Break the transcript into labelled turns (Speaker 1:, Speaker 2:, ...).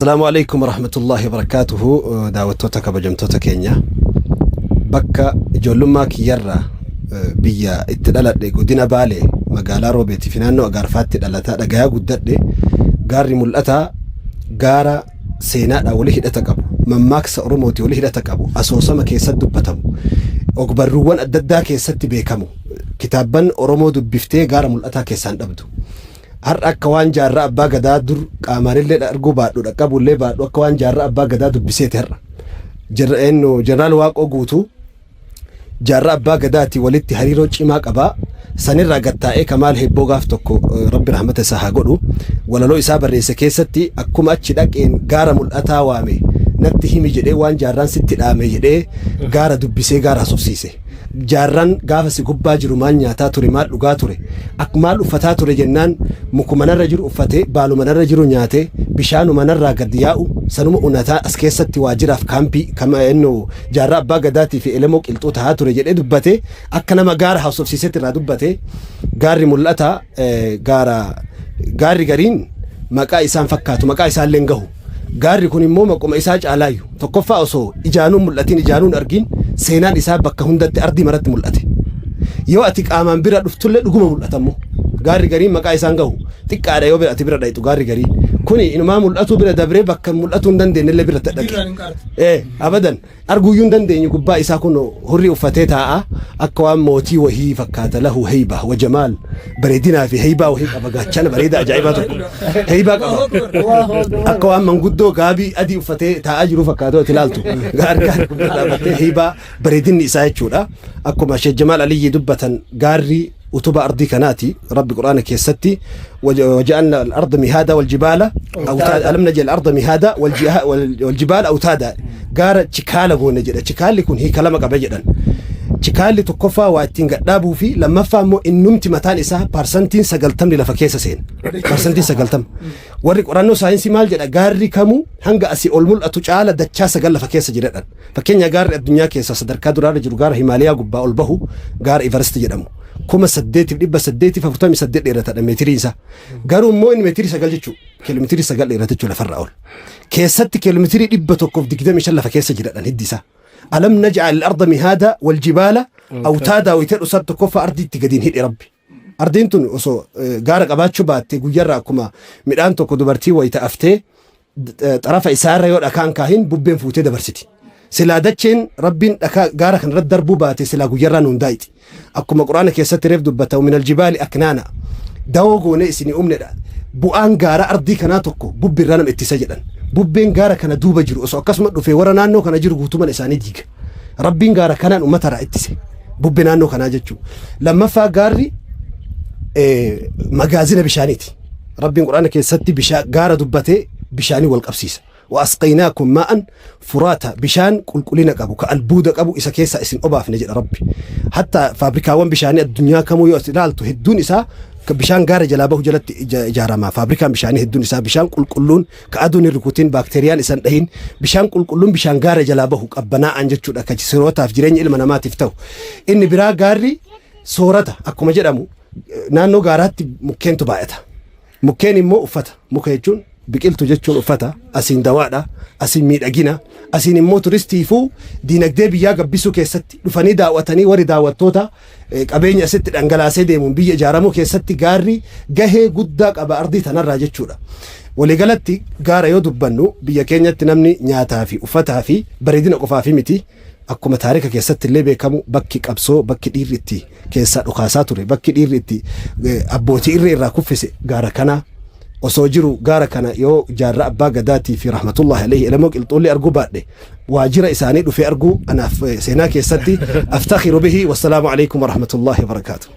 Speaker 1: Asalaamu alaikum warahmatullahi wabarakaatuhu. Daawwattoota kabajamtoota keenya, bakka ijoollummaa kiyyarraa biyya itti dhaladhe, godina Baalee, magaalaa Roobeetii fi naannoo Agaarfaatti dhalataa dhagayaa guddadhe. Gaarri mul'ataa gaara seenaadhaan walii hidhata qabu, mammaaksa Oromooti walii hidhata qabu, asoosama keessatti dubbatamu, ogbarruuwwan adda addaa keessatti beekamu, kitaabban Oromoo dubbiftee gaara mul'ataa keessaan dhabdu. Har'a akka waan jaarraa abbaa gadaa dur qaamaanillee arguu baadhu, dhaqqabuullee baadhu, akka waan jaarraa abbaa gadaa dubbiseeti har'a. Jeneraal Waaqoo Guutuu jaarraa abbaa gadaati walitti hariiroo cimaa qabaa. Sanirraa gattaa'ee Kamaal Hebboo gaaf tokko, Rabbi rahmata isaa haa godhu, walaloo isaa barreesse keessatti akkuma achi dhaqeen gaara mul'ataa waame, natti himi jedhee, waan jaarraan sitti dhaame jedhee gaara dubbisee gaara haasofsiise. Jaarraan gaafa si gubbaa jiru maal nyaataa ture, maal dhugaa ture, maal uffataa ture jennaan, mukuma narra jiru uffatee, baaluma narra jiru nyaatee, bishaanuma narraa gad yaa'u sanuma unataa, as keessatti waajjiraaf kaampii kama ennu jaarraa abbaa gadaatii fi elemoo qilxuu tahaa ture jedhee dubbatee, akka nama gaara haasofsiisetti irraa dubbatee. Gaarri mul'ataa gaara gaarri gariin maqaa isaan fakkaatu, maqaa isaallee hin gahu. Gaarri kun immoo maquma isaa caalaayyu. Tokkoffaa, osoo ijaanuun mul'atin, ijaanuun argin, seenaan isaa bakka hundatti ardii maratti mul'ate. Yoo ati qaamaan bira dhuftullee dhuguma mul'atammoo. Gaarri gariin maqaa isaan gahu xiqqaadha yoo ati bira dhayxu. Gaarri gariin kuni inumaa mul'atuu bira dabree bakka mul'atuu hin dandeenyellee bira dhaqe. Abadan arguuyyuu hin dandeenye. Gubbaa isaa kun hurrii uffatee taa'a, akka waan mootii wahii fakkaata. Lahu heeyba wa jamaal, bareedinaa fi heeybaa wahii qaba, gaachana bareeda ajaa'ibaa tokko heeybaa qaba. Akka waan manguddoo gaabii adii uffatee taa'aa jiru fakkaatu ati ilaaltu. Gaarri gaarri kun bira dhaabbattee heeybaa bareedinni isaa jechuudha. Akkuma Sheekh Jamaal Aliyyi dubbatan, gaarri utubaa ardii kanaati. Rabbi Quraana keessatti وجعلنا الأرض مهادا والجبال أوتادا، ألم نجعل الأرض مهادا والجبال أوتادا. Gaara chikaala goone jedha. Chikaalli kun hiika lama qaba jedhan. Chikaalli tokkoffaa waa ittiin gadhaabuu fi lammaffaa immoo innumti mataan isaa 90% lafa keessa seena. 90%. Warri qorannoo saayinsii maal jedha? Gaarri kamuu hanga asii ol mul'atu caala dachaa sagal lafa keessa jira jedhan. Fakkeenya, gaarri addunyaa keessa sadarkaa duraarra jiru, gaara Himaalayaa gubbaa ol bahu, gaara Everest jedhamu, 8,848 dheeratadha meetirii isaa. Garuu immoo inni meetirii 9 jechuudha. Kiiloomeetirii 9 dheerata jechuudha lafarraa ol. Keessatti kiiloomeetirii 125 lafa keessa jiradhan hiddi isaa. ألم نجعل الأرض مهادا والجبال أوتادا wayitee dhusaa tokkoffaa ardiitti gadiin hidhe Rabbi. Ardiin tun osoo gaara qabaachuu baatte, guyyarra akkuma midhaan tokko dubartii wayita aftee xarafa isaarra yoo dhakaan kaahin bubbeen fuutee dabarsiti. Silaa dacheen Rabbiin dhakaa gaara kanarratti darbuu baate, silaa guyyarraa nuun daayiti. Akkuma Quraana keessatti reef dubbata, من الجبال أكنانا. Dawoo goonee isinii uumnedha. Bu'aan gaara ardii kanaa tokko bubbirraa nama ittisa jedhan. Bubbeen gaara kana duuba jiru osoo akkasuma dhufee warra naannoo kana jiru guutuman isaanii diiga. Rabbiin gaara kanaan uummatarraa ittise. Bubbee naannoo kanaa jechuudha. Lammaffaa, gaarri magaazina bishaaniiti. Rabbiin Quraana keessatti bishaan gaara dubbatee bishaanii wal qabsiisa. وأسقيناكم ماء فراتا, bishaan qulqullina qabu ka albuuda qabu isa keessa isin obaafne jedha Rabbi. Hatta faabrikaawwan bishaanii addunyaa kamuu yoo as ilaaltu, hedduun isaa ka bishaan gaara jalaa bahu jalatti ijaarama. Faabrikaan bishaanii hedduun isaa bishaan qulqulluun ka aduun hin rukutin, baakteeriyaan isan dhahin, bishaan qulqulluun bishaan gaara jalaa bahu qabbanaa'an jechuudha, ka sirootaaf jireenya ilma namaatiif ta'u. Inni biraa, gaarri soorata akkuma jedhamu, naannoo gaaraatti mukkeentu baay'ata. Mukkeen immoo uffata. Muka jechuun biqiltu jechuun uffata, asiin dawaadha, asiin miidhagina, asiin immoo turistiifuu diinagdee biyyaa gabbisuu keessatti dhufanii daawwatanii, warri daawwattoota qabeenya asitti dhangalaasee deemuun biyya ijaaramuu keessatti gaarri gahee guddaa qaba ardii tanarraa jechuudha. Waliigalatti gaara yoo dubbannu, biyya keenyatti namni nyaataa fi uffataa fi bareedina qofaa fi miti. Akkuma taarika keessatti illee beekamu, bakki qabsoo, bakki dhiirri itti keessaa dhukaasaa ture, bakki dhiirri itti abbootii irree irraa kuffise gaara kana osoo jiru, gaara kana yoo jaarraa abbaa gadaatii fi rahmatullahi alayhi Elemoo Qilxuullee arguu baadhe, waajjira isaanii dhufee arguu anaaf seenaa keessatti أفتخر به. والسلام عليكم ورحمة الله وبركاته.